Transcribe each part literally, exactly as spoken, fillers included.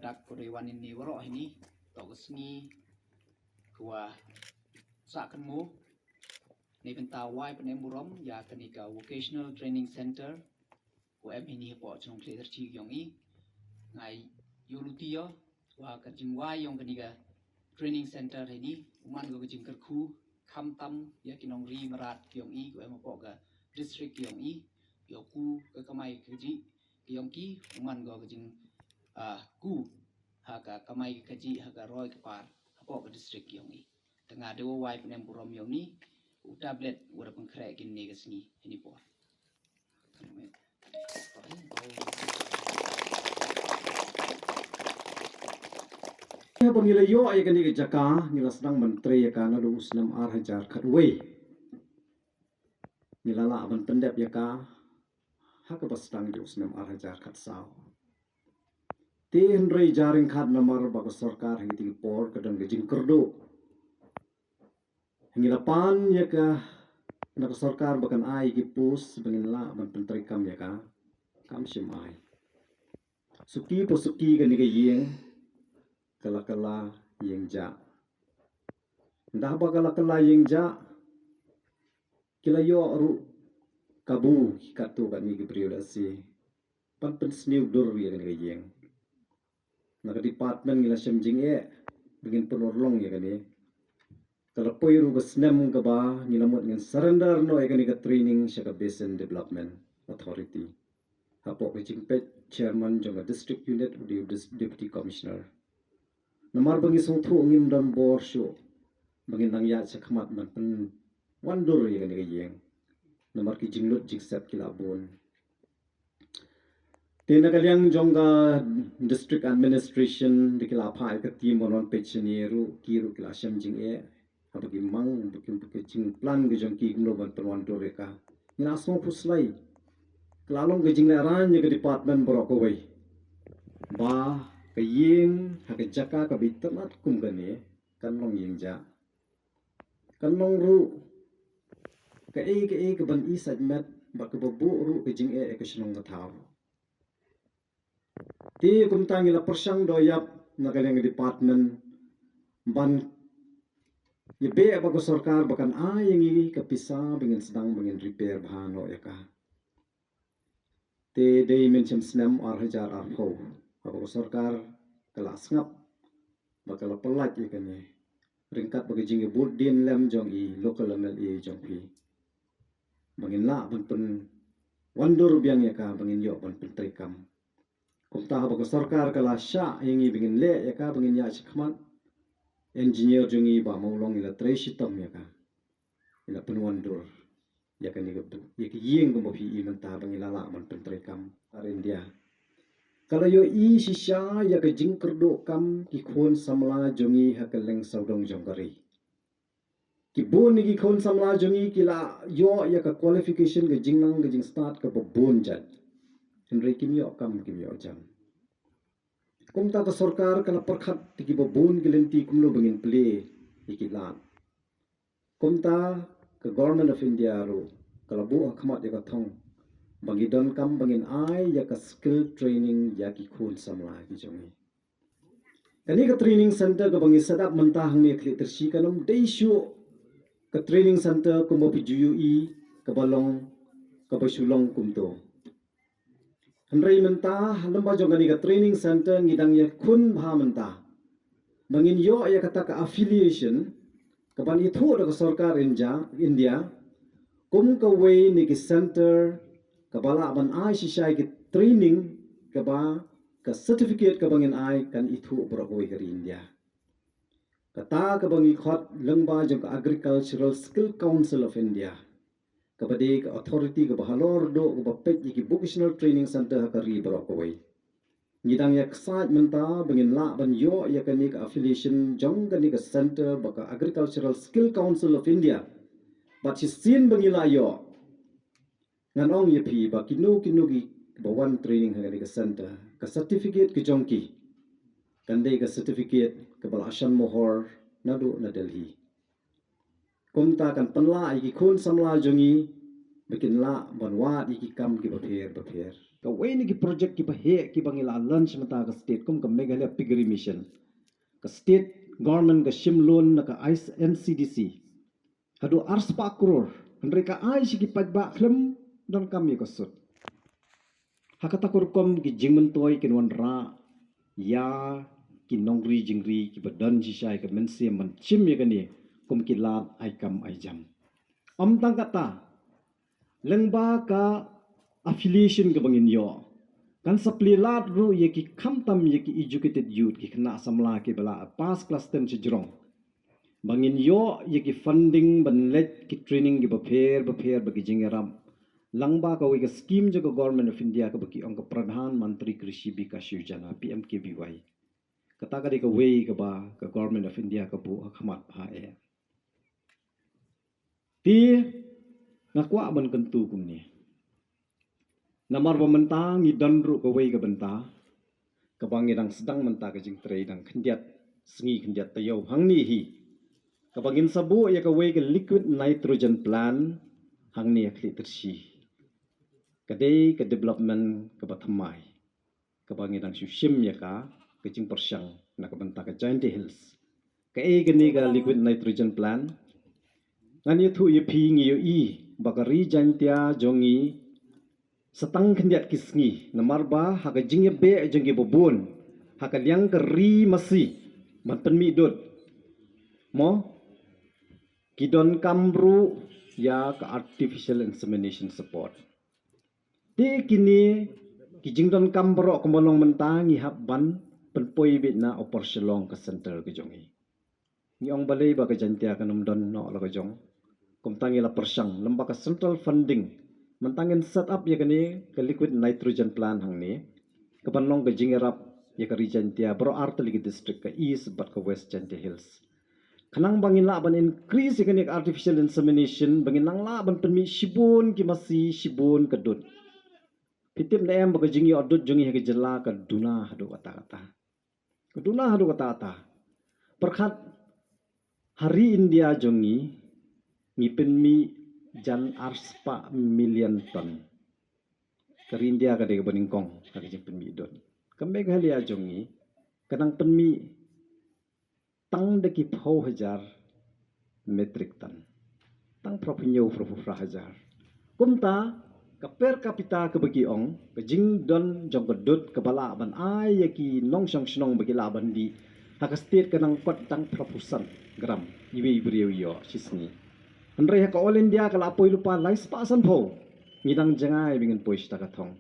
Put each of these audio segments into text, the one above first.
Dak ko dei wan ini waroh ini, to ka sngi ko wa sa kan mo. Ni bynta wai pynem burom ïa kane ka Vocational Training Center ko em ini hapoh chnong Khliehtyrshi yong i. Ngai ïoh luti ïoh wa ka jingwai yong kane ka training center ini u man ko ka jingkyrkhu khamtam ïa ki nongri mrad yong i ko em hapoh ka district yong i. Ïoh ku ka kamai ka ji yong ki u man ko ka jing ah, ku ha ka kamai ka ji ha ka roi ka par hapoh ka district yong i. Te nga dei wa wai pynem burom yong i u tablet wa da pynkhreh kine ka sngi ini por. Haba ngi la ïoh ïa kane ka jaka ngi la sdang ban trei ïa ka naduh u snem ar hajar khatwei. Ngi la lah ban pyndep ïa ka ha kaba sdang jong u snem ar hajar khatsaw. Te hynrei jaring khat namar ba ka sorkar ha kiti ki por ka don ka jingkyrduh. Ngi la pan ïa ka na ka sorkar ba kan ai ki post ba ngin lah ban pyntreikam ïa ka kam shym ai. Suki pa suki kane ka ïing ka la kylla ïing jah. Nda ba ka la kylla ïing jah ki la ïoh ruh kabu ki katto katne ki briew lehse ban pynsniew dur ïa kane ka ïing. Na ka department ngi la shem jingeh ba ngin pynurlong ïa kane. Ka la poi ruh ka snem kaba ngi la mut ngin surrender noh ïa kane ka training sha ka Basin Development Authority. Hapoh ka jingpeit chairman jong ka district unit u dei u dis-, deputy commissioner. Namar ba ngi sngewthuh ngim don bor shuh ba ngin nang ïaid shakhmat ban pynwandur ïa kane ka ïing. Namar ki jinglut jingsep ki la bun. Te na ka liang jong ka district administration da ki la phah ïa ka team ban wan peit shane ruh ki ruh ki la shem jingeh. Haba ki mang ba ki, ba ki jingplan ka jong ki kumno ban pynwandur ïa ka. Ngi la sngew khuslai. Ka la long ka jinglehrain ïa ka department baroh kawei ba ka ïing ha ka jaka kaba itynnad kum kane kan long ïing jah. Kan long ruh kaei kaei kaban i sait met bad kaba buh ruh ka jingeh ïa ka shnong ka thaw. Te kumta ngi la pyrshang doh ïap na ka liang department ban ïa beh bad ka sorkar ba kan ai ïa ngi ka pisa ba ngin sdang ba ngin repair bha noh ïa ka. Te dei mynshem snem ar hajar arphew haba ka sorkar ka la sngap ba ka la pyllait ïa kane ryngkat bad ka jingïabud dien lem jong i local M L A jong phi ba ngin lah ban pynwandur biang ïa ka ba ngin ïoh ban pyntreikam. Kumta haba ka sorkar ka la shah ïa ngi ba ngin leh ïa ka ba ngin ïaid shakhmat, engineer jong ngi Bah Mawlong i la trei shitom ïa ka. I la pynwandur ïa kane ka bu-, ïa ka ïing kumba phi i mynta ba ngi la lah ban pyntreikam. Ar India ka la ïohi shisha ïa ka jingkyrduh kam ki khun samla jong ngi ha kylleng sawdong jong ka ri. Ki bun ki khun samla jong ngi ki la ïoh ïa ka qualification, ka jingnang ka jingstad kaba bun jait. Hynrei kim ïoh kam, kim ïoh jam. Kumta ka sorkar ka la pyrkhat ïa kiba bun ki lynti kumno ba ngin plie ïa ki lad. Kumta ka Government of India ruh ka la buh ha khmat ïa ka thong ba ngi donkam ba ngin ai ïa ka skill training ïa ki khun samla ki jong ngi. Kane ka training center kaba ngi set up mynta hangne ha Khliehtyrshi kan ym dei shuh ka training center kumba phi ju ïohi kaba long, kaba shu long kumto. Hynrei mynta ha lyngba jong kane ka training center ngi dang ïakhun bha mynta ba ngin ïoh ïa kata ka affiliation kaban ithuh da ka sorkar India, India kum kawei na ki center kaba lah ban ai shisha ïa ki training kaba ka certificate kaba ngin ai kan ithuh baroh kawei ka ri India. Kata kaba ngi khot lyngba jong ka Agricultural Skill Council of India, kaba dei ka authority kaba halor duh kaba peit ïa ki vocational training center ha ka ri baroh kawei. Ngi dang ïa excite mynta ba ngin lah ban ïoh ïa kane ka affiliation jong kane ka center bad ka Agricultural Skill Council of India. Bad shisien ba ngi la ïoh, ngan ong ïa phi ba kino kino kiba wan training ha kane ka center, ka certificate ka jong ki kan dei ka certificate kaba la shan mohor naduh na Delhi. Kumta kan pynlah ïa ki khun samla jong ngi Kin lah ban wad ïa ki kam kiba pher ba pher. Kawei na ki project kiba heh kiba ngi la launch mynta ka state kum ka Meghalaya Piggery Mission. Ka state government ka shim loan na ka N C D C haduh arspah klur, hynrei ka ai sha ki paidbah khlem donkam ïa ka sut. Ha kata ka rukom ki jingmyntoi kin wanrah ïa ki nongri jingri kiba don shisha ïa ka mynsiem ban shim ïa kane kum ki lad ai kam ai jam. Ym tang kata, lyngba ka affiliation kaba ngin ïoh, kan sa plie lad ruh ïa ki, khamtam ïa ki educated youth, ki khynnah samla kiba la pass class ten shajrong, ba ngin ïoh ïa ki funding ban leit ki training kiba pher ba pher bad ki jingïarap lyngba kawei ka scheme jong ka Government of India kaba ki ong ka Pradhan Mantri Krishi Vikas Yojana, P M K V Y. Kata ka dei kawei kaba ka Government of India ka buh ha khmat bha eh. Te nga kwah ban kyntu kumne. Namar ba mynta ngi don ruh kawei ka bynta kaba ngi dang sdang mynta ka jingtrei dang khyndiat sngi khyndiat taïew hangne hi, kaba ngin sa buh ïa kawei ka liquid nitrogen plant hangne ha Khliehtyrshi. Ka dei ka development kaba thymmai kaba ngi dang shu shim ïa ka, ka jingpyrshang na ka bynta ka Jaintia Hills. Kaei kane ka liquid nitrogen plant? Ngan ïathuh ïa phi, ngi ïohi ba ka Ri Jaintia jong ngi sa tang khyndiat ki sngi, namar ba ha ka jingïabeh jong kiba bun ha ka liang ka ri masi ban pynmih dud, mo, ki donkam ruh ïa ka artificial insemination support. Te kine ki jingdonkam baroh kumba long mynta ngi hap ban pynpoi beit na Upper Shillong, ka center ka jong ngi. Ngi ong balei ba ka Jaintia kan ym don noh la ka jong. Kumta ngi la pyrshang lyngba ka central funding, mynta ngin set up ïa kane ka liquid nitrogen plant hangne, kaban long ka jingïarap ïa ka Ri Jaintia baroh ar tylli ki district, ka East bad ka West Jaintia Hills. Khnang ba ngin lah ban increase ïa kane ka artificial insemination, ba ngin nang lah ban pynmih shibun ki masi, shibun ka dud. Phi tip ne em ba ka jingïoh dud jong ngi ha ka jylla ka duna haduh katta katta. Ka duna haduh katta katta. Pyrkhat, ha ri India jong ngi, ngi pynmih jan arspah million ton. Ka ri India ka dei kaba nyngkong ha ka jingpynmih dud. Ka Meghalaya jong ngi ka dang pynmih tang da ki phew hajar metric ton. Tang phraphew hynñiew, phraphew phra hajar. Kumta, ka per capita kaba ki ong, ka jingdon jong ka dud kaba lah ban ai ïa ki nongshong shnong ba ki lah ban dih ha ka state ka nang kot tang phraphew san gram iwei i briew ïoh shi sngi. Hynrei ha ka All India ka la poi lypa laispah sanphew. Ngi dang jngai ba ngin poi shata ka thong.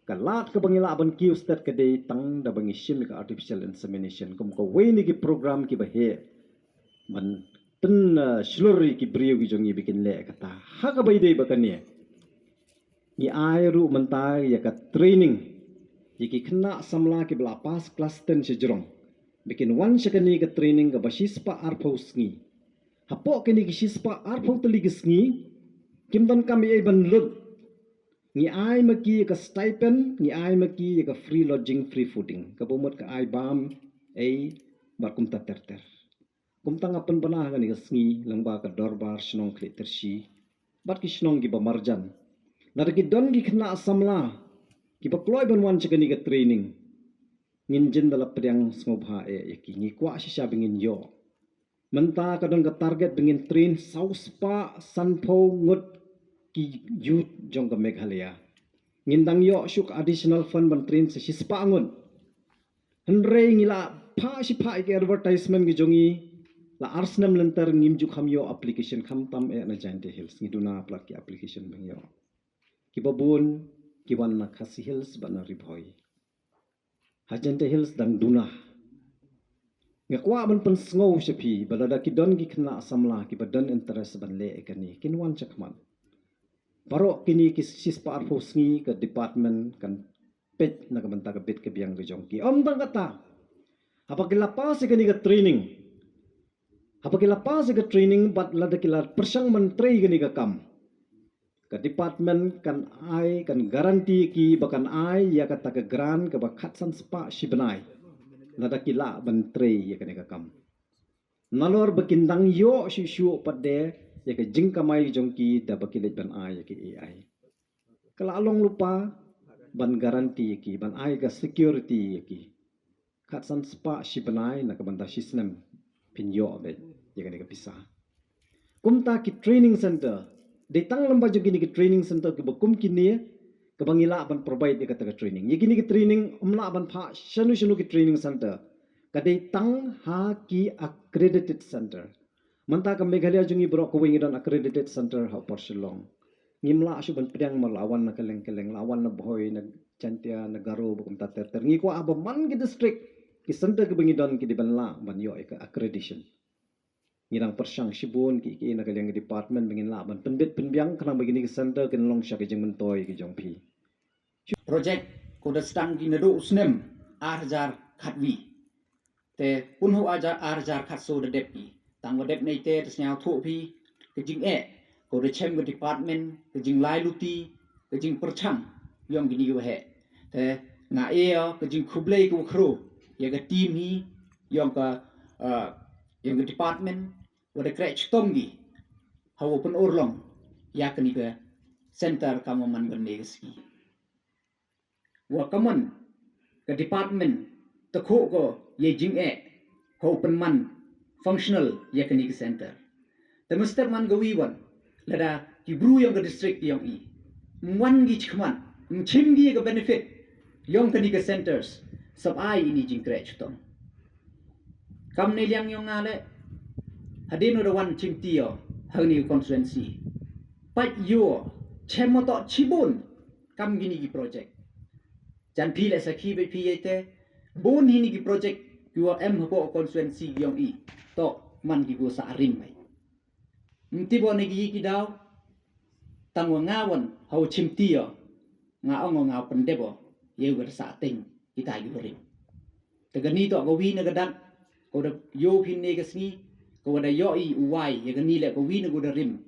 Ka lad kaba ngi lah ban kiew stet ka dei tang da ba ngi shim ïa ka artificial insemination kum kawei na ki program kiba heh ban pyn, uh, shlur ïa ki briew ki jong ngi ba kin leh kata. Ha kaba ïadei bad kane, ngi ai ruh mynta ïa ka training ïa ki khynnah samla kiba la pass class ten shajrong ba kin wan sha kane ka training kaba shispah arphew sngi. Hapoh kine ki shispah arphew tylli ki sngi, kim donkam ei ei ban lut. Ngi ai ma ki ïa ka stipend, ngi ai ma ki ïa ka free lodging, free fooding, kaba mut ka ai bam ei bad kumta ter ter. Kumta nga pynbna ha kane ka sngi lyngba ka dorbar shnong Khliehtyrshi bad ki shnong kiba marjan, lada ki don ki khynnah samla kiba kloi ban wan sha kane ka training, ngin jin da la pdiang sngewbha eh ïa ki. Ngi kwah shisha ba ngin ïoh. Mynta ka don ka target ba ngin train saw spah sanphew ngut ki youth jong ka Meghalaya. Ngin dang ïoh shuh ka additional fund ban train sa shispah ngut. Hynrei ngi la phah shi phah ïa ki advertisement ki jong ngi, la ar snem lynter ngim ju kham ïoh application khamtam eh na Jaintia Hills, ngi duna palat ki application ba ngi ïoh. Kiba bun ki wan na Khasi Hills bad na Ri Bhoi. Ha Jaintia Hills dang duna. Nga kwah ban pynsngew sha phi ba lada ki don ki khynnah samla kiba don interest ban leh ïa kane, kin wan shakhmat. Baroh kine ki shispah arphew sngi ka department kan peit na ka bynta ka bit ka biang ka jong ki. Ym tang kata, haba ki la pass ïa kane ka training, haba ki la pass ïa ka training bad lada ki la pyrshang ban trei ïa kane ka kam, ka department kan ai, kan guarantee ki ba kan ai ïa kata ka grant kaba khatsan spah shi bnai lada ki lah ban trei ïa kane ka kam. Nalor ba kin dang ïoh shuh shuh pat de ïa ka jingkamai jong ki da ba ki leit ban ai ïa ki A I. Ka la long lypa ban guarantee ïa ki, ban ai ka security ïa ki. Khatsan spah shi bnai na ka bynta shi snem phin ïoh beit ïa kane ka pisa. Kumta ki training center, dei tang lem ba jong kine ki training center kiba kum kine, kaba ngi lah ban provide ïa kata ka training. Ïa kine ki training ym lah ban phah shano shano ki training center. Ka dei tang ha ki accredited center. Mynta ka Meghalaya jong ngi baroh kawei ngi don accredited center ha Upper Shillong. Ngim lah shuh ban pdiang ma la wan na kylleng kylleng, la wan na Bhoi, na Jaintia, na Garo, ba kumta ter ter. Ngi kwah ba man ki district, ki center kiba ngi don ki dei ban lah ban ïoh ïa ka accreditation. Ngi dang pyrshang shibun ki ki na ka liang department ba ngin lah ban pynbit pynbiang khnang ba kine ki center kin long sha ka jingmyntoi ki jong phi. Project ko da stang ki naduh u snem ar hajar khatwi. Te pun hu ar hajar, ar hajar khatsaw da dep ki. Tang wa dep nei te, te sngewthuh phi ka jingeh ko da chem ka department, ka jinglai luti, ka jingpyrchang yong kini ki waheh. Te nga eh ka jingkhublei ko khro ïa ka team hi yong ka, uh, yong ka department, wa da kreh chitom ki ha wa pynurlong ïa kani ka center kam wa man ban ne ka ski. Wa ka mon ka department ta khuh ko ïa jingeh ha u pynman functional ïa kani ka center. Te mynstep man ka wi wan lada ki bru yong ka district yong i, mwan ki chikman, mchim ki ka benefit yong kani ka centers, sap ai ini jingkreh chitom. Kam ne liang yong nga le, hadien u da wan chim tio ha kani ka constituency, pat yo chem mo to chibun kam kini ki project. Jan phi le sakhi ba phi ïa te, bun hini ki project ki wa em hapoh constituency yong i, to man ki ko sa rim mai. Mti bo ne ki ki daw, tang wa nga wan ha u chim tio, nga ong nga pyndep o ïa u da sa teng kita ki rim. Te kani to ka wi na ka dak, ko da yo phin ne ka sngi, ko da yo i u wai ïa kani le ka wi na ko da rim.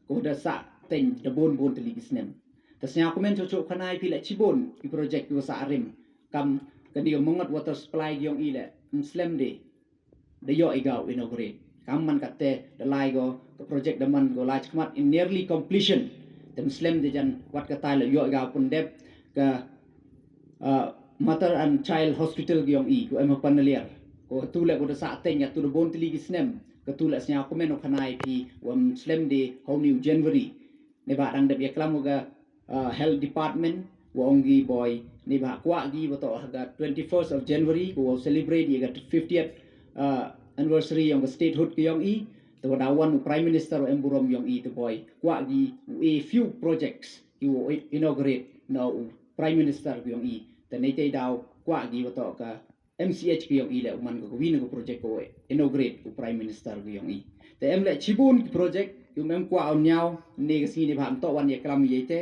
Ko da sa teng da bun bun tali ki snem. Te sngewkmen cho cho khanai phi le chibun i project ko sa rim. Kam kani ka Mongot water supply yong i le mslem de da yo i gaw inaugurate. Kam man kate da lai ko ka project da man ko lai chakmat in nearly completion. Te mslem de jan wat kata le yo i gaw pyndep ka, uh, mother and child hospital yong i ko em ha Panaliar. Ko tu le ko da sa teng ïa tu da bun tali ki snem. Ko tu le sngewkmen o khanai phi wa mslem de ha u ni u January. Ne ba dang dep ïa klam ka, uh, health department wa ong ki boi ne ba kwah ki wa to ha ka twenty-first of January ko wa celebrate ïa ka fiftieth, uh, anniversary yong ka statehood ki yong i. Te wa da wan u prime minister wa em burom yong i te boi kwah ki u a few projects ki wa inaugurate na u prime minister ki yong i. Te ne te daw kwah ki wa to ka M C H ki yong i le u man ko ka wi na ko project ko inaugurate u prime minister ki yong i. Te em le chibun ki project yu mem kwah on nyaw ne ka sngi ne ba ham to wan ïa klam ïa te.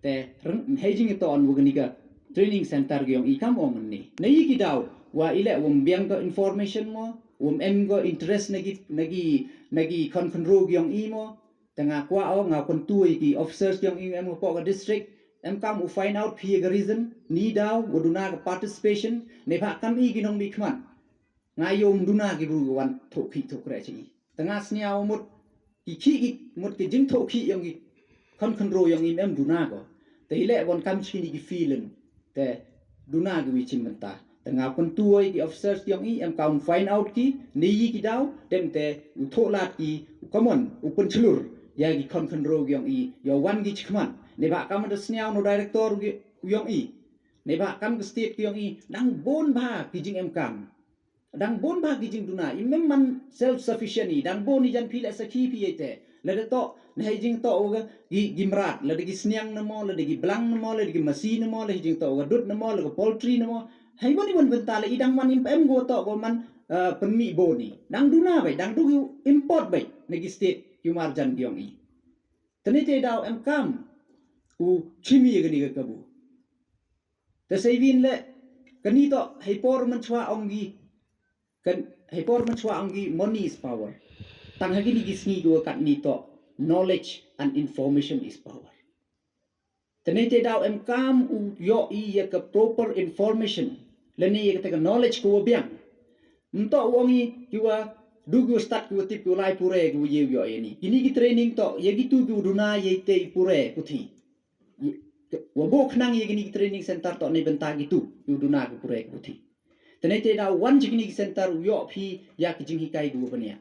Te reng hei jing to on wa kani ka training center ki yong i kam ong ne. Ne i ki daw wa i le wam biang ko information mo, wam em ko interest na ki, na ki, na ki khon khon ro ki yong i mo. Te nga kwah o nga kyntu ïa ki officers yong i em hapoh ka district, em kam u find out phi ka reason ni daw wa duna ka participation ne ba kam i ki nongmihkhmat. Nga ïoh duna ki bru wan thoh ki thoh kre chi. Te nga sniaw mut ki ki ki mut ki jingthoh ki yong ki khon khon ro yong i em duna ko. Te i le wan kam chi ni ki feeling. Te duna ki wi chim bynta. Te nga kyntu ïa ki officers yong i em kam find out ki ne i ki daw, dem te u thoh lad ki u kamon u pynchlur ïa ki khon khon ro yong i ïa wan ki chikman. Ne ba kam da sniaw no director ki yong i. Ne ba kam ka state ki yong i dang bun ba ki jing em kam. Dang bun ba ki jing duna i mem man self sufficient i dang bun i jan phi le sakhi phi ïa te. Lada to ne hei jing to wa ki, ki mrad, lada ki sniang na mo, lada ki blang na mo, lada ki masi na mo, lada hei jing to wa dud na mo, lada ki poultry na mo. Hei wan i wan bynta le i dang man im em go to go man, uh, pynmih bun i. Dang duna bai, dang du ki import bai na ki state ki marjan ki yong i. Te ne te daw em kam u chimi ïa kani ka kabu. Te sa i win le kani to hei por man chwa ong ki, kan hei por man chwa ong ki money is power. Tang ha kini ki sngi ko kat ni to knowledge and information is power. Te ne te daw em kam u ïoh i ïa ka proper information lane ïa ka te ka knowledge ko wa biang. Mto u ong i ki wa Du ki wa stad ki wa tip ki wa lai pure ki wa ye u yoh ya ni. Kini ki training to ya ki tu ki wa duna ya i te i pure puthi. Wa bo khnang ya kini ki training center to ni bynta ki tu ki wa duna ki pure ki puthi. Te ni te da wan ji kini ki center u yoh phi ya ki jinghikai ki wa bania.